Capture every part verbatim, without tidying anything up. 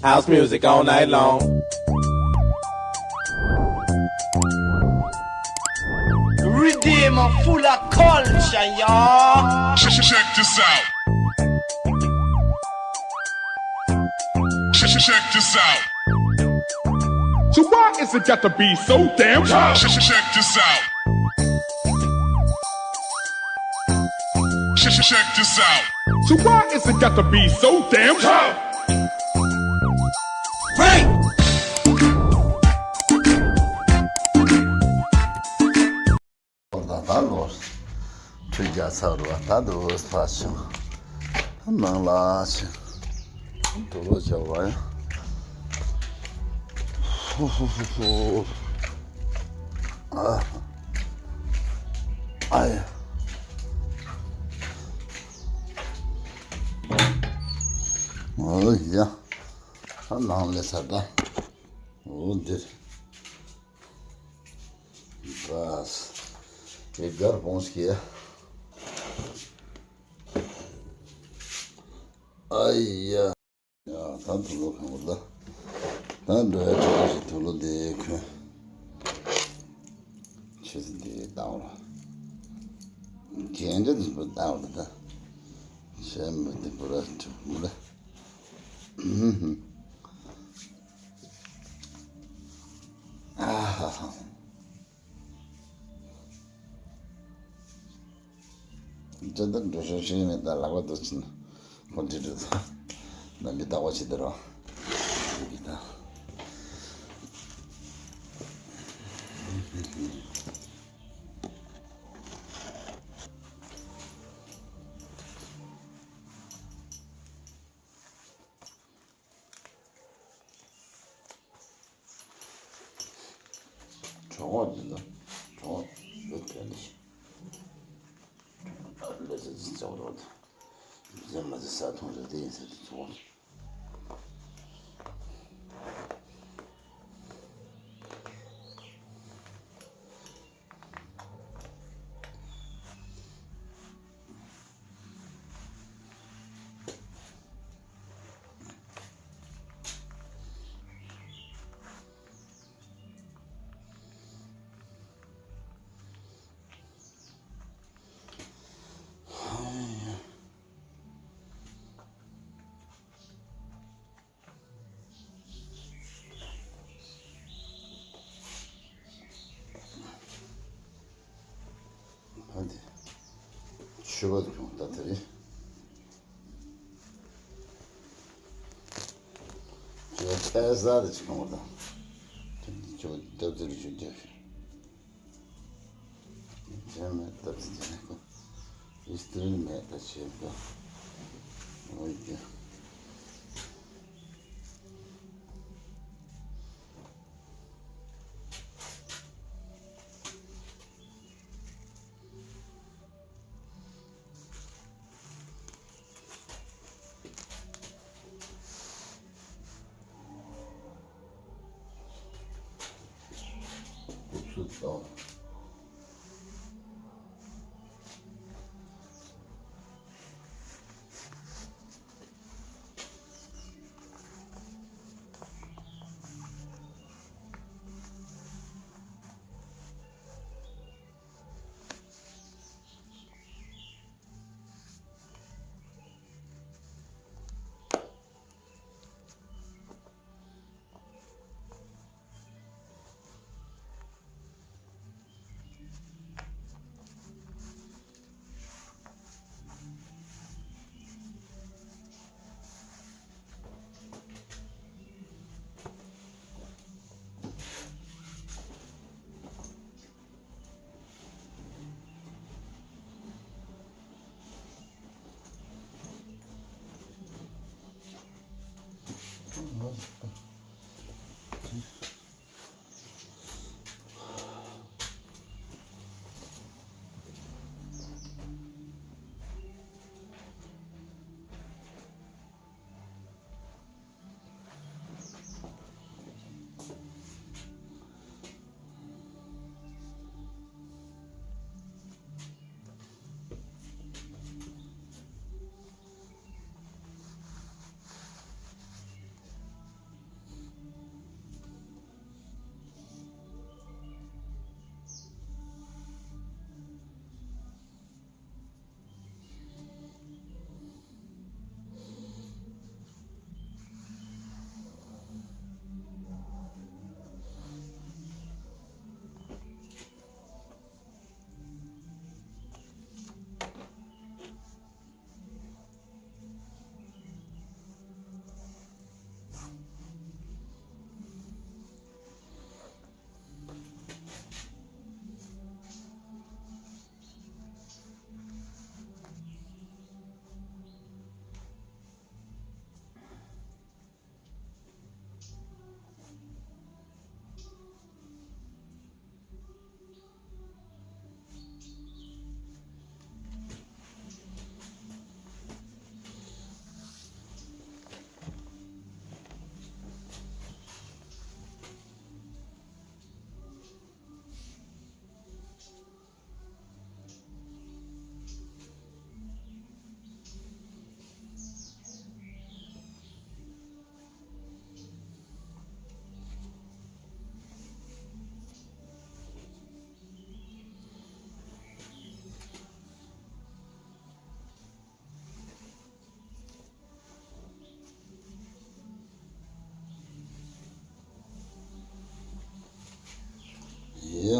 House music all night long. Redeem full of culture, y'all. Check, check this out. Check, check this out. So why is it got to be so damn tough? Check, check this out. Check, check this out. So why is it got to be so damn tough? Break! ད་ད་ལོ། ཁྲུས་རྒྱག་ཚར་བ་ད་དུ་ཕར་ཕྱིན། ནང་ལ་ཕྱིན། དུ་ལོ་བྱ་བ་ཡང་། ཧུ་ཧུ་ཧུ་ཧུ། ཨ། ཨ་ཡ། ཨོ་ཡ། ཨ་ནང་ལས་ས་ད། འོ་འདིར། Раз. Эдгар Бонский. ཨ་ཡ། ཡ། ད་དུ་ལོ་གང་བ་ལ། ད་འགྲོ་ཡ་གྲོགས་ཤིག་དུ་ལོ་དེ་ཁོས། ཆུ་ཚོད་དེ་བཏང་བ། རྒྱན་འདྲ་དུ་བཏང་བ་ད། ཆེན་མོ་དེ་བུ་ར་ཐུག་མོ་ལ། ཨ་ཧ་ཧ། འདྲ་དང་འགྲོ་ཤོག་ཤེས་མེད་ད་ལག་པ་འདུག་ཕྱིན། ཁོ་འདྲི་འདྲི་ད། ན་མི་ལྟ་བ་བྱེད་དེ་རོ། འདི་ད། གྲོགས་འདི་ལ་གྲོགས་ཡོད་དོན་ནི། ལས་ཚེ་འཛིན་གཙོ་བོ་དང་། འཛིན་མ་འཛིན་ས་མཐོང་ཟེར་དེ་ཡིན་ཟེར་དུ་གྲོགས། ཨ་འདི། ཆུ་བ་དུ་ད་དེ་རེད། ཆུ་བ་ཐལ་ས་དེ་ཆུ་གང་བ་དང་། དེ་འདི་ཆུ་བ་སྟབས་བདེ་རུ་ཆུ་བདེ། དེ་མེད་སྟབས་བདེ་དེ་ནས་ཁོ། ཨིས་ཏུན་མེད་ད་ཆེ་བ། འོ་ཡ།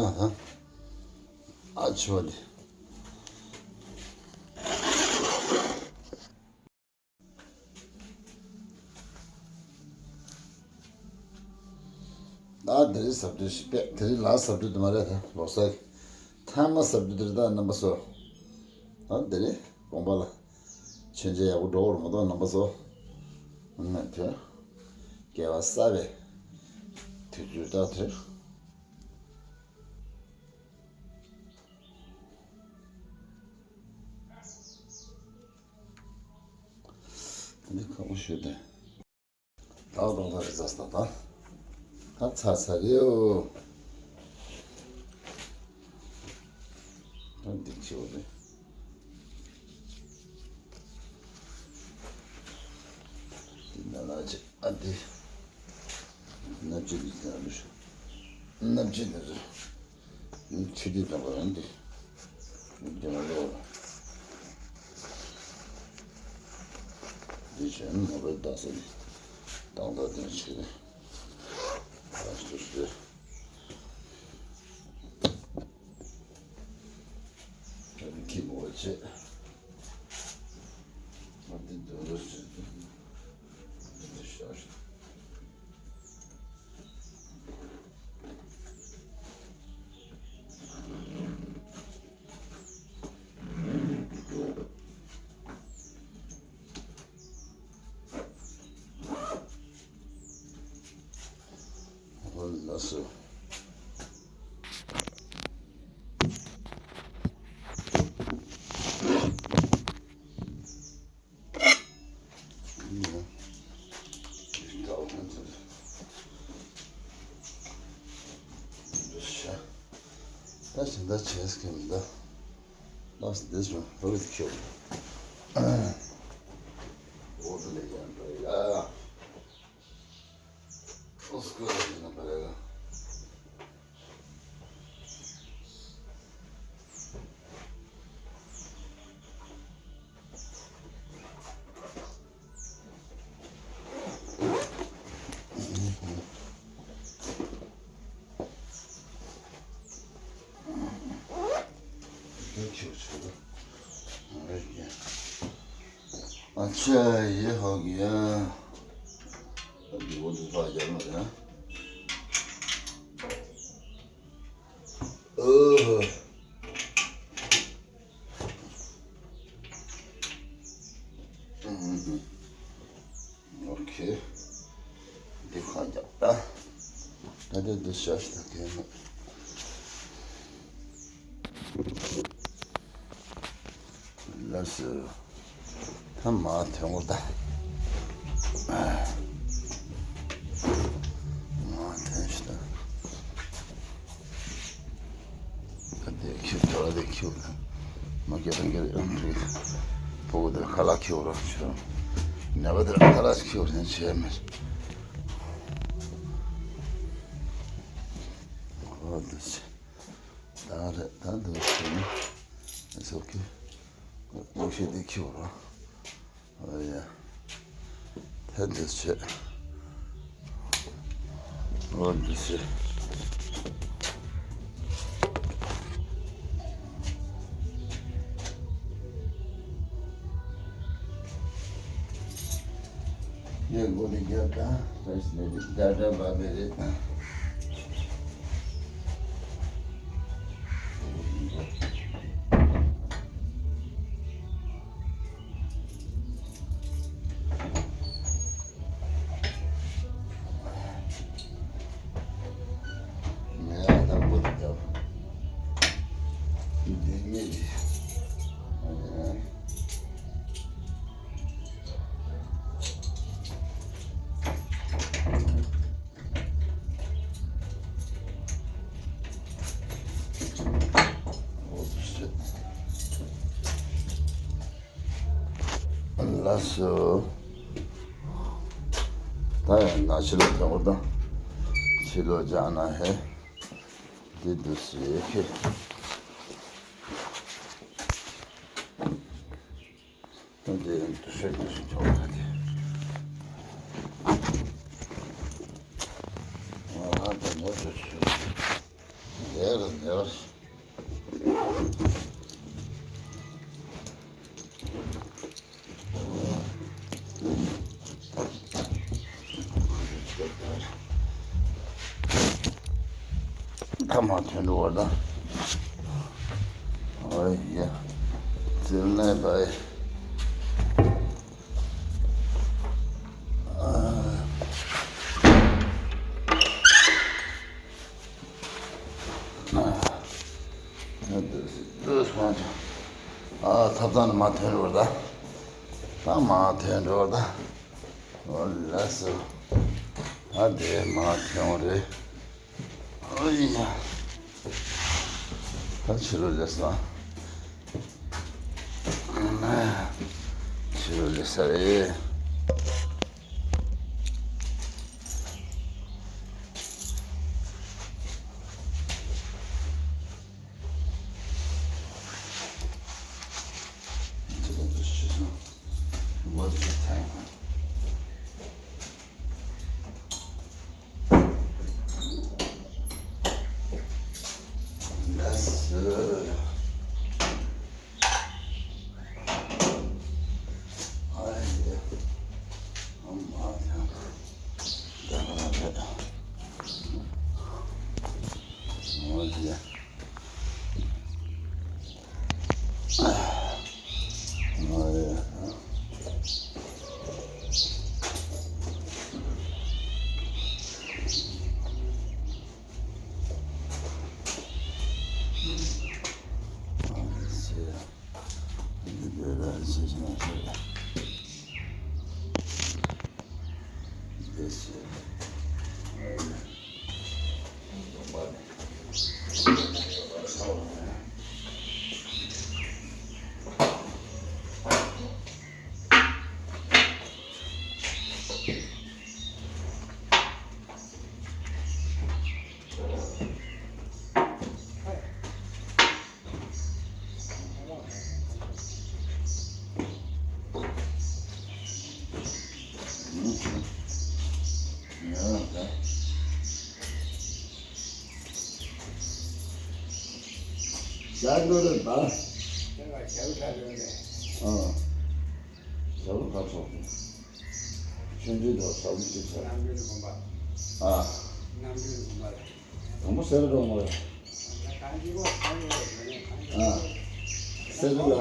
ཨ་ཆོ་དེ། ད་དེ་རིང་གཟབ་སྤྲོས་ཤིག་པས། དེ་རིང་ལ་གཟབ་སྤྲོས་དུ་མ་རེད་ད། ལོ་གསར་གྱི་ཐ་མ་གཟབ་སྤྲོས་དེ་རེད་ད་རྣམ་པ་ཚོ། ད་དེ་རིང་དགོང་པ་ལ་མཆོད་མཇལ་ཡག་པོ་འགྲོ་བར་མ་གཏོགས་རྣམ་པ་ཚོ། ང་དེ་སྐལ་བ་བསགས་པའི་དུས་ཚོད་ད་དེ། འདི་ཁག་པོ་ཞུ་དེ། ཏག་ཏག་ཏག་རེད་ཟ་ས་ད། ད་ཚ་ཚ་རེད་འོ། ད་འདི་ཁྱེར་བ་རེད། འདི་ན་ལ་ཅི་ཨ་འདི། སྣབས་ཀྱི་འདི་ན་ལུ་ཤ། སྣབས་ཀྱི་འདི་རེད། ཆུ་དུས་དང་པོ་རང་འདི། འདི་མ་ལོ། འདི་བྱས་ན་མ་རེད་ད་ཟེར་ནས། ཏག་ཏག་དེ་བྱས། ཨ་སུ་སུ། ད་འདི་ཁྱི་མོ་བྱས། ཨ་འདི་འདི་རུ་བྱས། འདི་ཤ་ཤ། ལགས་སོ། ད་ཞིང་ད་བྱས་ཀྱི་མི་འདུག་ལགས་འདི་སོང་ཧོ་བི་ཁྱོད། འོ་དེ་ལས་ཀྱང་འགྲོ་ཡ། ཨོ་སྐོར་ལ་ཡིན་ན་པ་རེད་ལ། अच्छा, ये हो गया। अभी वो दूसरा आ जाएगा ना। ओह। हम्म। OK. འདི་ཁ་རྒྱབ་ད། ད་དེ་འདི་ཤ་ཤ་ད་གས་མེད། ལགས་སོ། ད་མ་ཐོན་འོ་ད། མ་ཐོན་ཤི་ད། ད་དེ་ཁྱེར་ཐོ་ར་དེ་ཁྱེར་ལ། མ་སྐྱེ་རང་སྐྱེ་རེ་ཡང་རེད། ཕྲུ་གུ་དེར་ཁ་ལག་ཁྱེར་རོགས་བྱོས། ནད་པ་དེར་ཁ་ལག་ཁྱེར་རོགས་བྱས་མེད། ཨོ་དེ་ཚེ། ད་རེད་ད་འདུག་ཟེར་ནས། It's okay. མིག་ཤེལ་དེ་ཁྱེར་རོགས། ཨོ་ཡ། ད་འདི་བྱས། ཨོ་འདི་བྱས། ཡ་སྒོ་ནས་རྒྱབ་དང་། ད་ཞིག་ནས་རྒྱབ་དང་བབས་པའི་རེད། ང་ཡང་དང་པོ་དེ་འདྲ་བ། འདི་མི་རེད། ལགས་སོ། ད་ཡང་ན་ཕྱི་ལོགས་དང་པོ་དང་། ཕྱི་ལོགས་ཅང་ན་ཧེ། འདི་འདུག་ཟེར་ཁེ། ད་འདི་འདུག་ཟེར་འདུག་ཟེར་ཆོག་ད་དེ། ང་རང་དང་མོ་ཚོ་ཆུ། ལས་ལ་ལས་ ཐ་མ་ཐོན་འགྲོ་བ་དང་། ཨོ་ཡ། ཙིར་ནས་བའི། ཨ་ཐབ་ཚང་ནས་མར་ཐོན་འགྲོ་བ་དང་། ད་མར་ཐོན་འགྲོ་བ་དང་། ཨོ་ལགས་སོ། ད་དེ་མར་ཐོན་རེད། ཨོ་ཡ། ད་ཕྱི་ལོགས་སླེབས་སོང་། ཕྱི་ལོགས་སླེབས་ས་རེད། What's the time? That's, uh, I, I'm out. Oh, yeah. ཞག་འགྲོ་རེད་པ། ཞག་ཁ་ཚོགས་ཏེ། ཨ། ཞག་ཁ་ཚོགས་ཏེ། ཆུང་ཆུང་དང་ཞག་ལུ་ཅི་ཚོགས། རྣམ་འགྲེལ་དགོན་པ། ཨ། རྣམ་འགྲེལ་དགོན་པ་ལ། དང་པོ་སེ་ར་འགྲོ་མོ་རེད། ཨ། སེ་ར་ལ།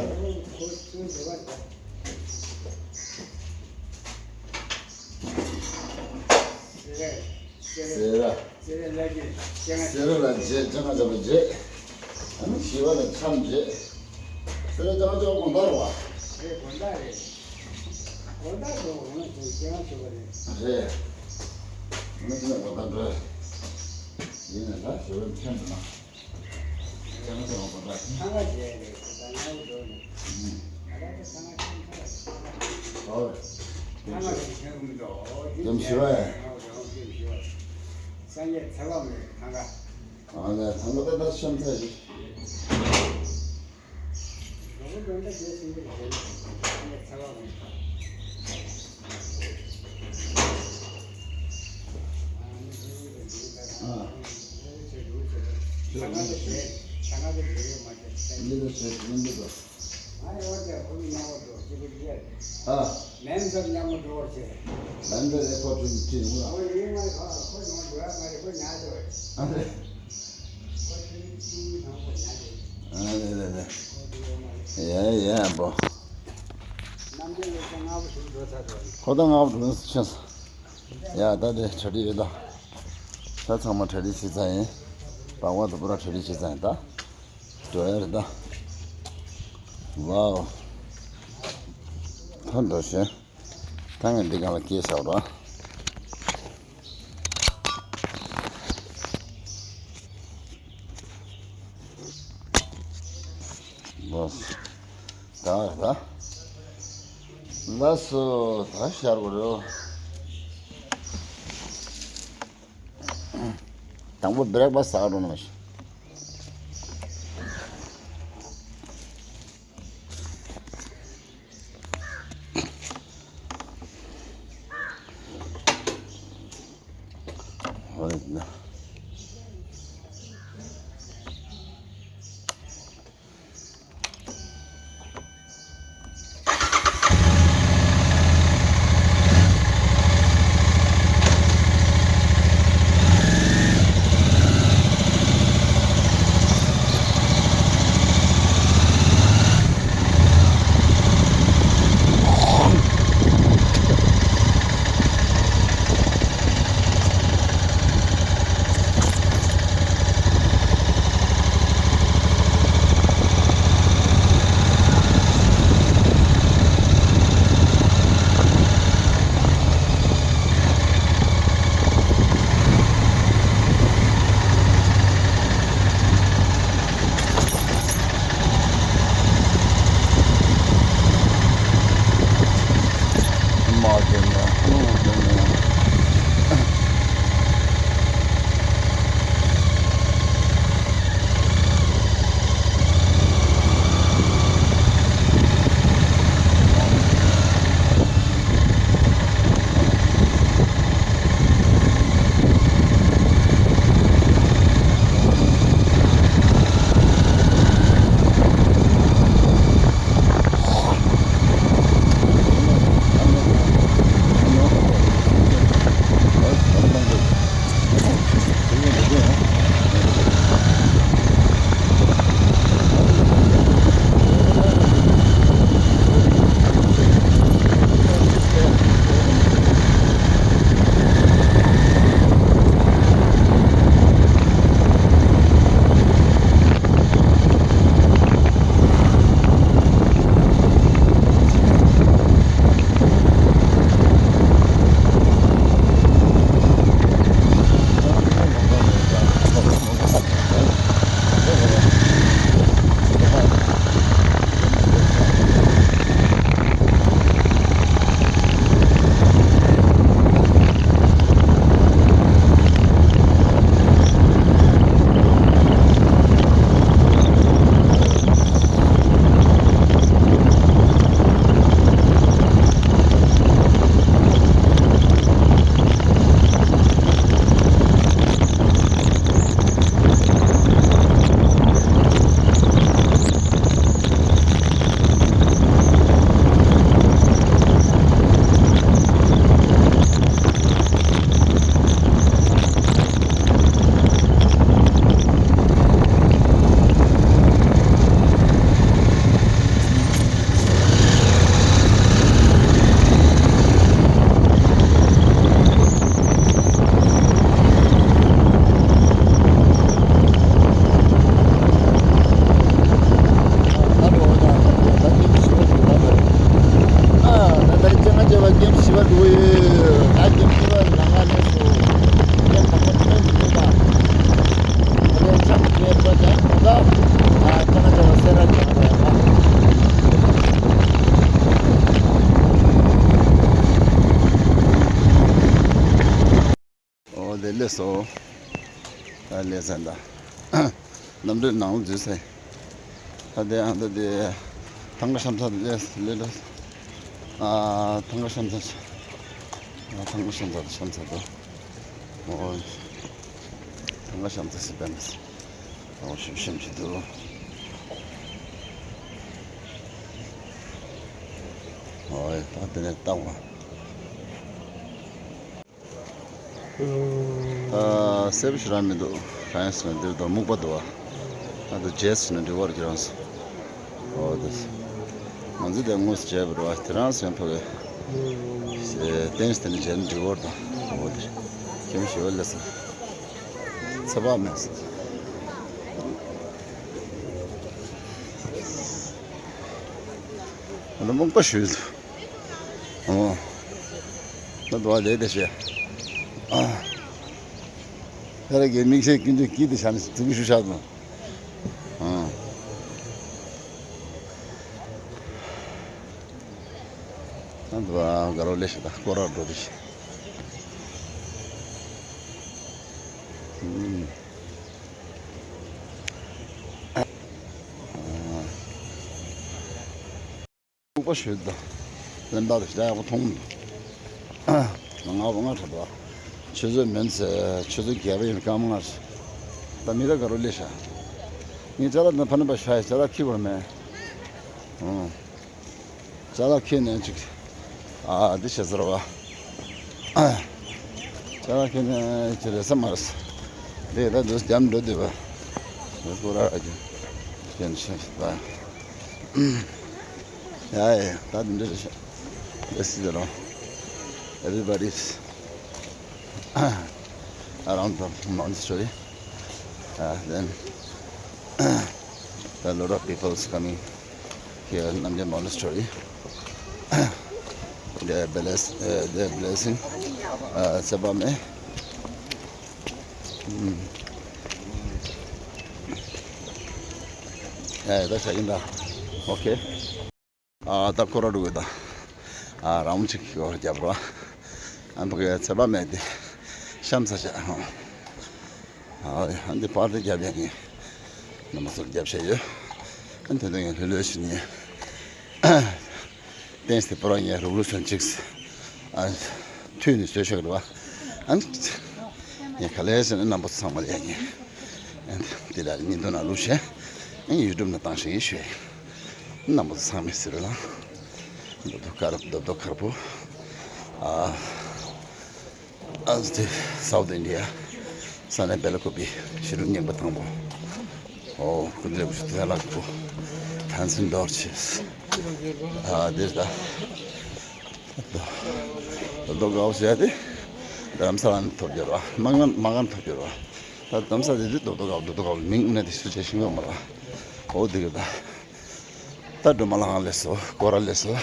སེ་ར། སེ་ར་ལ་རྗེས་སྤྱན་སྔ་བྱ་བ་རྗེས། ཨ་ནི་ཞི་བ་ལ་མཚམས་རྗེས། སེ་ར་སྤྱན་སྔ་བྱ་བ་དགོན་བདག་རེད་བ། རེད། དགོན་བདག་རེད། དགོན་བདག་འགྲོ་འོང་ན་དེ་སྤྱན་སྔ་བྱ་བ་རེད། རེད། ང་ཚོ་ནས་དགོན་བདག་འགྲོ། ཡིན་ནས་ད་ཞི་བ་མཚམས་འགྲོ་ན། སྤྱན་སྔ་བྱ་བ་དགོན་བདག་རེད། ཐང་ག་རྗེས་རེད། ད་ང་འགྲོ་ནས། ཨ་ལ་ད་ཐང་ག་ཐང་ག་ཐང་ག་ཐང་ག་རེད། ཐང་ག་རེད། ཐང་ག་རེད། ཐང་ག་རེད། ཐང་ག་རེད། སངས་རྒྱས་ཚེ་དཔག་མེད་ཐང་ག། ཨ་ལས་ཐང་པ་ད་ལྟ་ཤམ་ཚ་ཞིག་ཨ། མེམ་ཟབ་མཉམ་པོ་འགྲོ་བར་བྱེད། མེམ་ཟབ་མཉམ་པོ་འགྲོ་བར་བྱེད། ལམ་འདི་རེ་ཁོ་ཁྲིད་ཁྲིད་འོང་ལ། ཨ་རེ། ཨ་རེ་རེ་རེ། ཡ་ཡ་པོ། ཁོ་ད་ང་བུ་འགྲོ་ཆེན། ཡ་ད་དེ་གྲ་སྒྲིག་ཡོད་ད། ད་ཚང་མ་གྲ་སྒྲིག་བྱེད་ཚར་ཡིན། པགས་པ་དང་པུ་ར་གྲ་སྒྲིག་བྱེད་ཚར་ཡིན་ད། འགྲོ་ཡ་རེད་ད། ཝའོ། ད་འགྲོ་ཤེས། ད་ངས་འདི་གང་ལ་སྐྱེལ་བཞག་རོགས། ལགས་སོ། ད་ད། ལགས་སོ། ད་ཤར་བ་རེད། དང་པོ་བྷེ་རེག་ཕ་སི་ཟ་ག་འགྲོ་ན་མ་ཤེས། ཧོ་ན། ཨོ་དེ་ལས་སོ། ད་ལས་ཚན་ད། གནམ་གྲུའི་ནང་ལ་འཛུལ་ཚེ། ད་དེ་ཨ་ད་དེ། ཐང་ག་ཤམ་ཚ་དེ་ལས་ལས་ལས། ཨ་ཐང་ག་ཤམ་ཚ། ཨ་ཐང་ག་ཤམ་ཚ་ཤམ་ཚ་དོ། ཨོ། ཐང་ག་ཤམ་ཚ་སི་པན་མི་སི། ཨོ་ཤམ་ཤམ་ཅི་དུ། ཨོ་ད་དེ་ནས་བཏང་བ། ཨ་སེར་པོ་ཞེ་དྲག་མི་འདུག་གང་ཡིན་ཟེར་ན་འདིར་དང་སྨུག་པ་འདུག་བ། ཨ་དུ་རྗེས་ཟེར་ན་འདྲི་བར་གྱི་རང་སོ། ཨོ་དེ། ང་ཚོ་དེ་དངོས་སུ་བྱས་པ་རེད་བ་དེ་རང་སེམས་ཕོ་བའི། ཏན་ཏན་བྱས་ན་འདྲི་བར་དང་ཨོ་དེ། ཁྱིམ་ཞེ་བ་ལས་སོ། ཚེ་དཔག་མེད་སོ། ཨ་ནི་སྨུག་པ་ཞུས་སོ། ཨོ། ང་དུ་བ་ལས་དེ་བཤད། ཨ། ཧེ་ར་གི་མིག་ཤེལ་ཀུན་ཏུ་སྐྱིད་དུ་བྱ་ནས་དུ་ཞུ་བྱ་དང་། ཨ། ང་དུ་བ་དགའ་རོགས་ལས་བྱེད་ད་སྐོར་ར་འགྲོ་དུ་བྱེད། ཨུམ། ཨ། ཁོག་པ་ཞོད་དང་། ལན་པ་དང་ཞེ་དྲག་ཡག་པོ་མཐོང་མི་འདུག་ང་ང་ཁྲབ་པ། ཆུ་ཚོད་མིན་ཚེ་ཆུ་ཚོད་བརྒྱད་པ་ཡིན་སྐར་མ་ལྔ་ཞིག་ད་མི་ད་ག་རུ་སླེབས་ཤག་ངས་ཅ་ལག་འདི་ཕ་ནི་པ་ཤ་ཡི་ཅ་ལག་ཁྱེར་བར་མེད། ཨོ། ཅ་ལག་ཁྱེར་ནས་ཅིག་ཨ་འདི་བྱེད་ཟེར་བ། ཅ་ལག་ཁྱེར་ནས་ཅི་རེད་ས་མ་རེད། འདི་ད་འདུག་རྒྱབ་འགྲོ་འདུག་པ། འདི་སྐོར་ར་ཨ་ཅེ། ཅན་ཤེས་པ། ཡ་ཡ་ད་འདི་འདྲ་རེད་ཤག This is around. Everybody's around the monastery. Uh, then a lot of people is coming here, Namche Monastery. They are bless, uh, they are blessing. Uh, Sebame. Mm. Yeah, that's it. Okay. ཨ་ད་ཁོ་ར་འགྲོ་གི་ད། ཨ་རང་མོ་གཅིག་གི་སྐོར་རྒྱབ་རོགས། ཨ་ཕ་གི་ཚེ་དཔག་མེད་དེ་གཤམ་ས་བྱ། ཨ་འདི་པར་དེ་རྒྱབ་ཡ་ངས་རྣམ་པ་ཚོར་རྒྱབ་བྱས་ཡོད། ཨ་དེ་དོན་ཡང་ལྷོད་ལྷོད་ཞུ་ནས། ཏན་སི་པོ་ར་ཉེ་རུག་རུག་སོན་ཅིག་ཨ་མཐུད་ནས་བཟོས་ཤག་རེད་བ། ཨ་ངས་ག་ལེ་ཟེར་ན་རྣམ་པ་ཚང་མ་ལ་ཡ་ངས་ཨ་འདི་ལ་ཉིན་ཐོ་ནང་བླུགས་བྱས། ཨ་ཡུ་ཊུབ་ནང་བཏང་ཤག་ཡིན་ཞུ། རྣམ་པ་ཚང་མས་ཟེར་ལ། རྡོབ་རྡོབ་དཀར་རྡོབ་རྡོབ་དཀར་པོ། ཨ་ཨ་ཟི་སའུ་ཐི་ཨིན་ཌི་ཡ། ས་གནས་བེ་ལ་ཀུ་པི། ཕྱི་རུ་རྙིང་པ་དང་པོ། ཨོ་ཀུ་ལེ་བུ་ཤུ་ཏི་ལ་ཀུ། ཐན་སན་རྡོ་རྗེ། ཨ་འདིར་ད། རྡོ་རྡོ་དཀར་པོ་ཟེར་ཡ་དེ། རྡ་རམ་ས་ལ་ནས་ཐོབ་རྒྱུ་རེད་བ། མ་ག་མ་ག་ནས་ཐོབ་རྒྱུ་རེད་བ། ད་རྡ་རམ་ས་ལ་དེ་རྡོ་རྡོ་དཀར་པོ་རྡོ་རྡོ་དཀར་པོ་མིང་དབུ་ནས་དེ་སུ་བྱས་ཤིང་ཡོད་མ་རེད་བ། ཨོ་འདི་གི་ད། ད་སྒྲོལ་མ་ལྷ་ཁང་སླེབས་སོང་། སྐོར་ར་སླེབས་སོང་།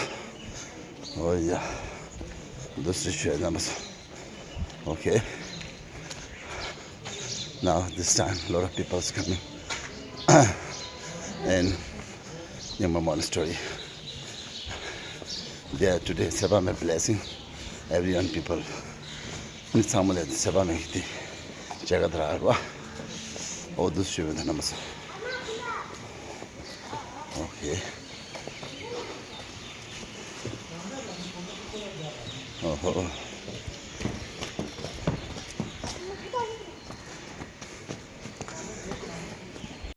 ཨོ་ཡ། འདུག་སེ་ཞུས་ན་མ་སོང་། Okay. Now this time a lot of people is coming in Nyingma Monastery. There today, ཚེ་དཔག་མེད་blessing everyone people. མི་ཚང་མ་ལ་ཚེ་དཔག་མེད་ཀྱི་དེ་མཇལ་ཁ་དྲག་ར། ཨོ་འདུག་སེ་ཞུས་ན་མ་སོང་། Okay. ཨོ་ཧོ།